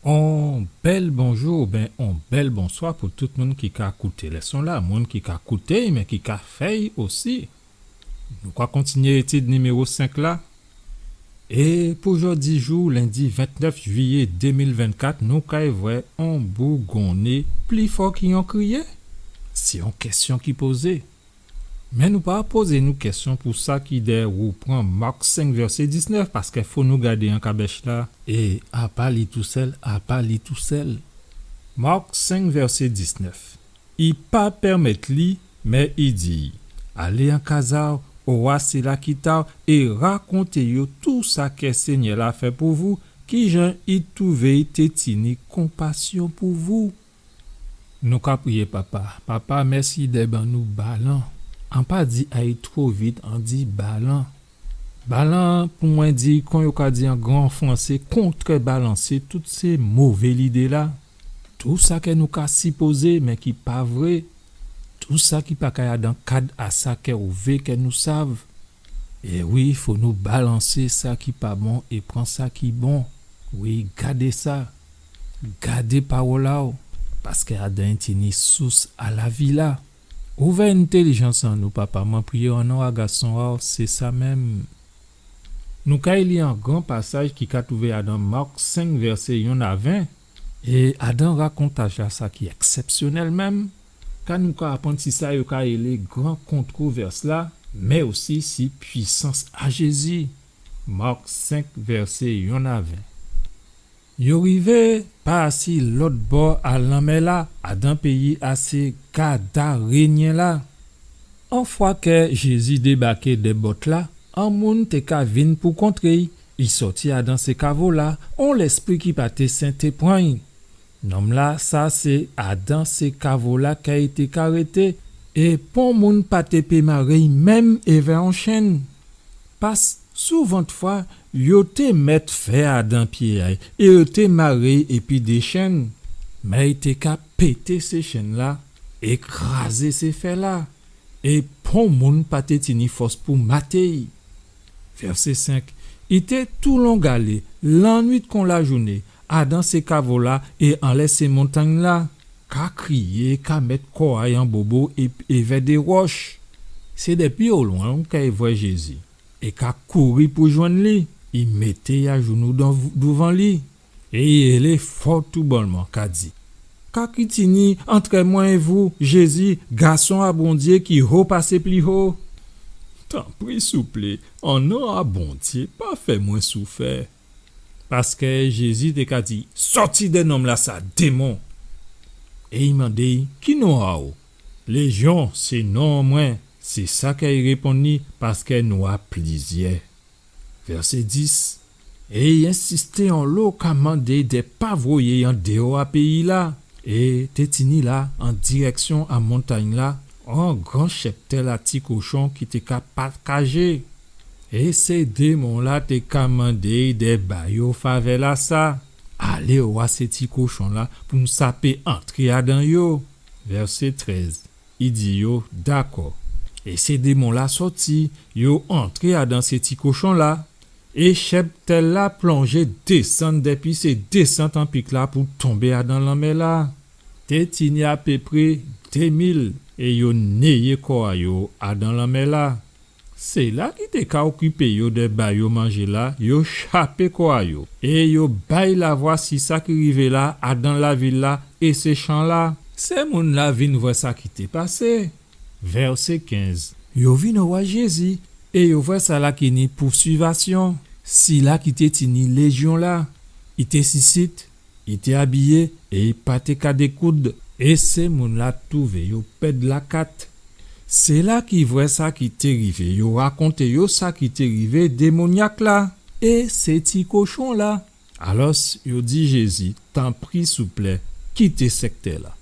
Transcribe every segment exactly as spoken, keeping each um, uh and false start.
On bèl bonjou oubyen on bèl bonswa pou tout moun ki ka kouté lèson-la, moun ki ka kouté-y, mé ki ka fè-y osi. Nou ka kontinyé étid niméwo senk la. É pou jòdijou, lendi ventnèf jwiyé dé mil vennkat, nou kay vwè on bougonné pli fò ki on kriyé. Sé on kèsyon ki pozé. Mé nou pa pozé nou kèsyon pou sa ki dèyè ou pran Mak senk vèsé diznèf, paskè fò nou gadé an kabèch-la. É a pa li tousèl, a pa li tousèl. Mak senk vèsé diznèf. I pa pèmèt li, mé i di, alé an kaz a-w, owa sila ki ta-w, é rakonté yo tou sa kè Sényè-la fè pou vou, kijan i touvé i té tini konpasyon pou vou. Nou ka priyé, Papa. Papa, mèsi dè ban nou balan. An pa di ay two vit, an di balan. Balan, pou mwen di, kon yo ka di an gran fransé, kontrèbalansé tout sé mové lidé-la. Tou sa kè nou ka sipozé, mé ki pa vré. Tou sa ki pa kay adan kad a sa kè ou vé kè nou sav. É wi, fò nou balansé sa ki pa bon é pran sa ki bon. Wi, gadé sa. Gadé pawòl a-w, paskè adan i tini sous a lavi-la. Ouvè entèlijans an nou, Papa, mwen priyé an non a Gason a-w, sé sa menm. Nou kay li an gran pasaj ki ka touvé adan Mak senk vèsé yonn a ven. É adan rakontaj-la, sa ki èksèpsyonèl menm, ka nou ka aprann si sa yo ka rélé gran kontwovès-la, mé osi si pwisans a Jézi. Mak senk vèsé yonn a ven. Yo rivé pa asi lòt bò a lanmè-la, adan péyi a sé Gadarényen-la. On fwa kè Jézi débaké dè bòt-la, on moun té ka vin pou kontré-y. I sòti adan sé kavo-la, on lèspri ki pa té sen té pran-y. Nonm-la sa, sé adan sé kavo-la kè i té ka rété, é pon moun pa té pé maré-y menm évè on chenn. Pas souvantfwa, yo té mèt fè adan pyé a-y é yo té maré-y épi dé chenn. Mé i té ka pété sé chenn-la é krazé sé fè-la, é pon moun pa té tini fòs pou maté-y. Vèsé senk. I té toulong alé, lannuit kon lajouné, adan sé kavo-la é anlè sé montangn-la, ka kriyé, ka mèt kò a-y an bobo é, évè dé wòch. Sé dèpi olwen ou kay vwè Jézi, é ka kouri pou jwenn li. I mété-y ajounou dan, douvan li, é i rélé fò toubòlman, ka di, ka ki tini antrè mwen é vou, Jézi, Gason a Bondyé ki ho pasé pli ho? Tanpri, souplé, an non a Bondyé, pa fè mwen soufè. Paskè Jézi té ka di, sòti dè nonm-la sa, démon! É i mandé-y, ki non a-w? Léjyon sé non an mwen, sé sa kè i réponn li, paskè nou a plizyè. Vèsé dis. É i ensisté onlo, ka mandé-y dè pa voyé-y andèwò a péyi-la. É té tini la, an dirèksyon a montangn-la, on gran chèptèl a ti kochon ki té ka pakajé. É sé démon-la té ka mandé-y dè ba yo favè-lasa, alé owa sé ti kochon-la pou nou sa pé antré adan yo. Vèsé trèz. I di yo, dakò. É sé démon-la sòti, yo antré adan sé ti kochon-la, é chèptèl-la plonjé désann dépi sé désant an pik-la pou tonbé adan lanmè-la. Té tini apépré dé mil, é yo néyé kò a yo adan lanmè-la. Séla ki té ka okipé yo dè ba yo manjé-la, yo chapé kò a yo, é yo bay lavwa si sa ki rivé la adan lavil-la é sé chan-la. Sé moun-la vin vwè sa ki té pasé. Vèsé kenz. Yo vin owa Jézi, é yo vwè sala ki ni pousuivasyon, sila ki té tini léjyon-la. I té sisit, i té abiyé, é i pa té ka dékoud. É sé moun-la touvé yo pèd lakat. Séla ki vwè sa ki té rivé yo rakonté yo sa ki té rivé démonyak-la é sé ti kochon-la. Alòs, yo di Jézi, tanpri, souplé, kité sèktè-la.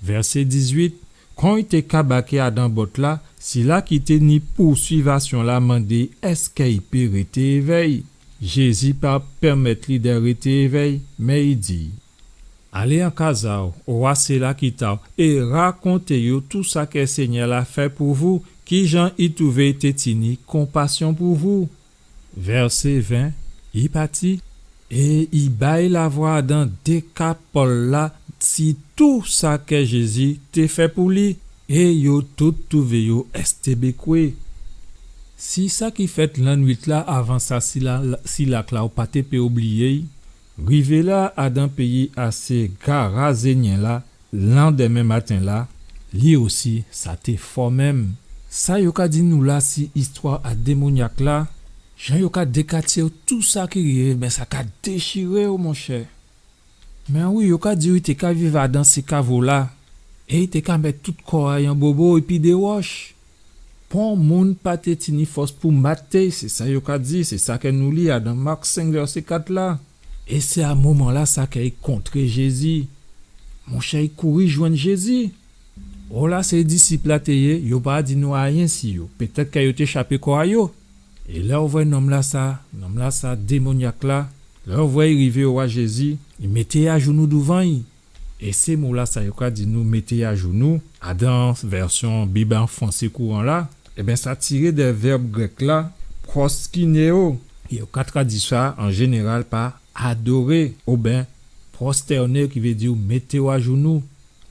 Vèsé dizuit. Kon i té ka baké adan bòt-la, sila ki té ni pousuivasyon-la mandé èskè i pé rété évè-y. Jézi pa pèmèt li dè rété évè-y, mé i di, alé an kaz a-w, owa séla ki ta-w, é rakonté yo tou sa kè Sényè-la fè pou vou, kijan i touvé i té tini konpasyon pou vou. Vèsé ven. I pati, É i bay lavwa adan Dékapòl la si tou sa kè Jézi té fè pou li, é yo tout touvé yo èstébékwé. Si sa ki fèt lannuit la avan sa, si la, si lak la ou pa té pé oubliyé'y, rivé la adan péyi a sé Garazényen la, landèmen maten la, li osi, sa té fò menm. Sa yo ka di nou la si istwa a démonyak la, jan yo ka dékatyé tou sa ki rivé, ben sa ka déchiré'w, monchè. Men wi, yo ka di'w i té ka viv adan sé kavo la, é i té ka mèt tout kò a'y an bobo épi dé wòch. Pon moun pa té tini fòs pou maté, sé sa yo ka di, sé sa kè nou li adan Mak senk vèsé kat la. É sé a moman la sa kè i kontré Jézi. Monchè, i kouri jwenn Jézi. Ola sé disip la té yé, yo pa di nou ayen si yo. Pétèt kè yo té chapé kò a yo. É lè ou vwè nonm la sa, nonm la sa, démonyak la, lè ou vwè i rivé owa Jézi, i mété ajounou douvan'y. É sé mo la sa yo ka di nou mété ajounou, adan vèsyon Bib an fransé kouran la, ében sa tiré dè vèb grèk la, proskinéo. Yo ka tradui sa an jénéral pa adoré, oben prostèné, ki vé di mété'w ajounou.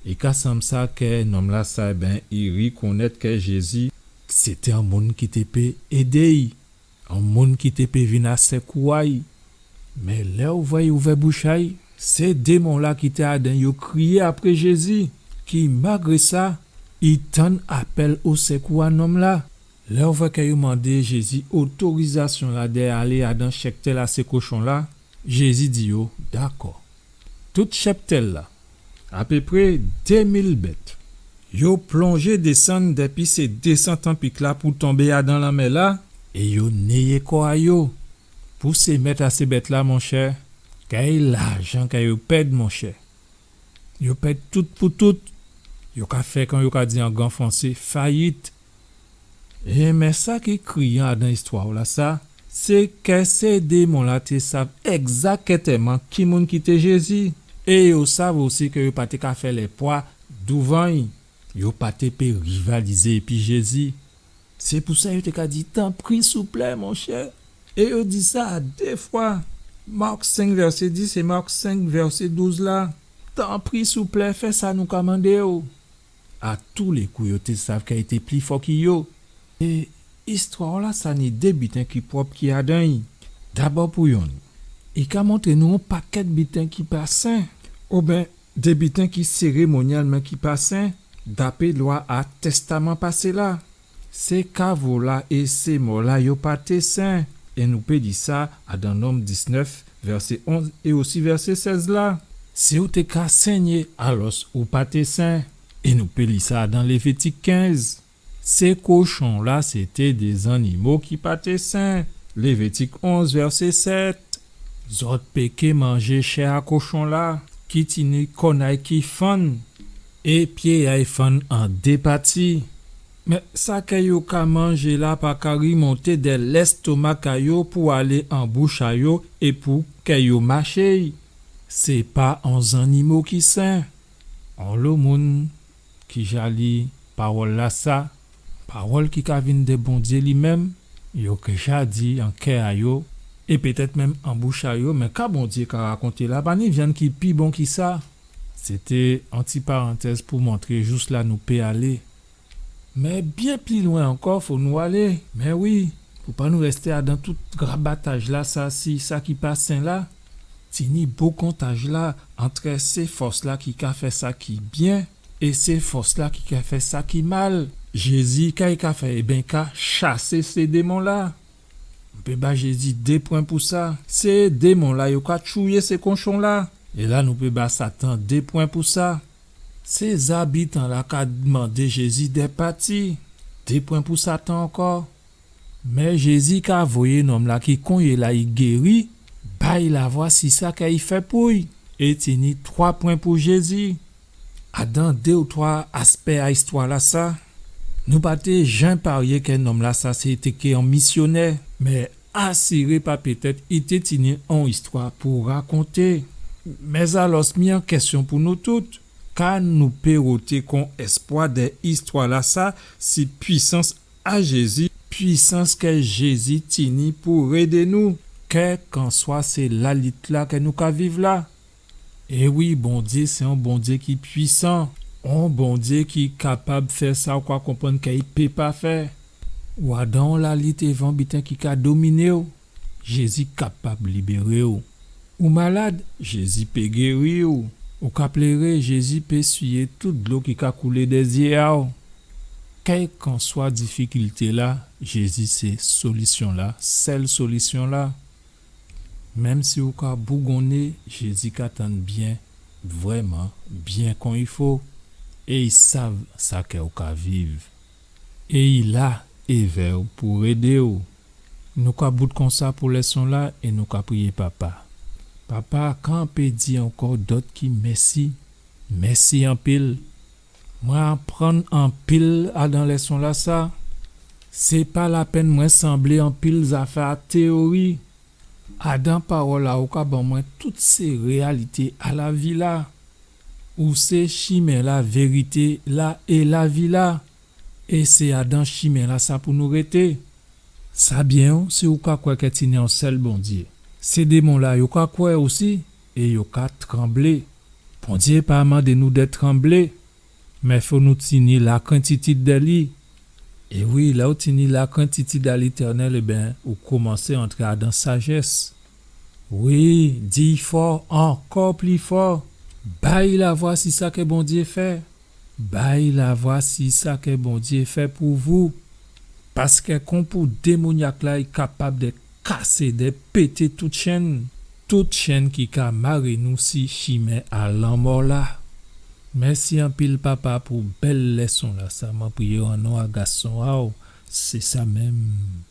I ka sanm sa kè nonm la sa, ében, i rikonnèt kè Jézi, sété on moun ki té pé édé'y, on moun ki té pé vin a sékou a'y. Men lè ou vwè i ouvè bouch a'y, sé démon la ki té adan'y yo kriyé apré Jézi, ki malgré sa, i tann apèl o sékou a nonm la. Lè ou vwè kè yo mandé Jézi otorizasyon la dè alé adan chèptèl a sé kochon la, Jézi di yo, dakò. Tout chèptèl la, apéprè dé mil bèt, yo plonjé désann dépi sé désant an pik la pou tonbé adan lanmè la, é yo néyé kò a yo. Pou sé mèt a sé bèt la, monchè, kay lajan kay yo pèd, monchè. Yo pèd tout pou tout. Yo ka fè, kon yo ka di an gran fransé, fayit. É men sa ki kriyan adan istwa la sa, sé kè sé démon la té sav ègzaktèman ki moun ki té Jézi. É yo sav osi kè yo pa té ka fè lèpwa douvan'y. Yo pa té pé rivalizé épi Jézi. Sé pou sa yo té ka di, tanpri, souplé, monchè. É yo di sa a dé fwa. Mak senk vèsé dis é Mak senk vèsé douz la. Tanpri, souplé, fè sa nou ka mandé'w. A tou lé kou, yo té sav kè i té pli fò ki yo. É istwa la sa ni dé biten ki pwòp ki adan'y. Dabò pou yonn, i ka montré nou on pakèt biten ki pa sen, oben dé biten ki sérémonyal men ki pa sen, dapré lwa a Tèstaman Pasé la. Sé kavo la é sé mò la yo pa té sen. É nou pé li sa adan Nonb diznèf, vèsé onz é osi vèsé sèz la. Si ou té ka senyé, alòs ou pa té sen. É nou pé li sa adan Lévitik kenz. Sé kochon la sété dé zannimo ki pa té sen. Lévitik onz, vèsé sèt. Zòt pé ké manjé chè a kochon la, ki tini kòn a'y ki fann, é pyé a'y fann an dé pati. Men sa kè yo ka manjé la pa ka rimonté dè lèstomak a yo pou alé an bouch a yo é pou kè yo maché. Sé pa on zannimo ki sen. Onlo moun ki ja li pawòl la sa, pawòl ki ka vin dè Bondyé li menm, yo ké ja di an kè a yo, é pétèt menm an bouch a yo, men ka Bondyé ka rakonté la, pa ni vyann ki pi bon ki sa. Sété on ti parantèz pou montré jous la nou pé alé. Men byen pli lwen ankò, fò nou alé. Men wi, pou pa nou rèsté adan tout grabataj la sa, si sa ki pa sen la, tini bokantaj la antrè sé fòs la ki ka fè sa ki byen é sé fòs la ki ka fè sa ki mal. Jézi, ka i ka fè, ében, ka chasé sé démon la. Nou pé ba Jézi dé pwen pou sa. Sé démon la, yo ka tchouyé sé kochon la. É la, nou pé ba Satan dé pwen pou sa. Sé zabitan la ka mandé Jézi dè pati. Dé pwen pou Satan ankò. Men Jézi ka voyé nonm la ki konyéla i géri, bay lavwa si sa kè i fè pou'y. É tini twa pwen pou Jézi. Adan dé ou twa aspè a istwa la sa, nou pa té jen paryé kè nonm la sa sété ké on misyonè, men asiré pa pétèt i té tini on istwa pou rakonté. Men alòs, mi on kèsyon pou nou tout. Ka nou pé woté kon èspwa dè istwa la sa si pwisans a Jézi, pwisans kè Jézi tini pou rédé nou? Kèlkanswa sé lalit-la kè nou ka viv la. É wi, Bondyé sé on Bondyé ki pwisan, on Bondyé ki kapab fè sa ou ka konprann kè i pé pa fè. Ou adan on lalit èvè on biten ki ka dominé'w, Jézi kapab libéré'w. Ou malad, Jézi pé géri'w. Ou ka pléré, Jézi pé siyé tout dlo ki ka koulé dè zyé a'w. Kèlkanswa difikilté-la, Jézi sé solisyon-la, sèl solisyon-la. Menm si ou ka bougonné, Jézi ka tann byen, vrèman byen kon i fo, é i sav sa kè ou ka viv. É i la èvè'w pou édé'w. Nou ka bout konsa pou lèson-la é nou ka priyé Papa. Papa, ka an pé di ankò dòt ki mèsi, mèsi anpil. Mwen aprann anpil adan lèson-lasa. Sé pa lapenn mwen sanblé anpil zafè a téyori. Adan pawòl-la, ou ka ban mwen tout sé réyalité a lavi-la. Ou sé chimen-la, vérité-la é lavi-la. É sé adan chimen-lasa pou nou rété. Sa byen wi, si ou ka kwè kè tini on sèl Bondyé. Sé démon-la, yo ka kwè osi, é yo ka tranblé. Bondyé pa mandé nou dè tranblé, mé fò nou tini lakrentitid dè li. É wi, lè ou tini lakrentitid a Létènèl, ében, ou komansé antré adan sajès. Wi, di fò, ankò pli fò. Bay lavwa si sa kè Bondyé fè. Bay lavwa si sa kè Bondyé fè pou vou. Paskè kon pou démonyak-la, i kapab dè kasé, dè pété tout chenn, tout chenn ki ka maré nou si chimen a lanmò-la. Mèsi anpil, Papa, pou bèl lèson-lasa. Mwen priyé an non a Gason a'w. Sé sa menm.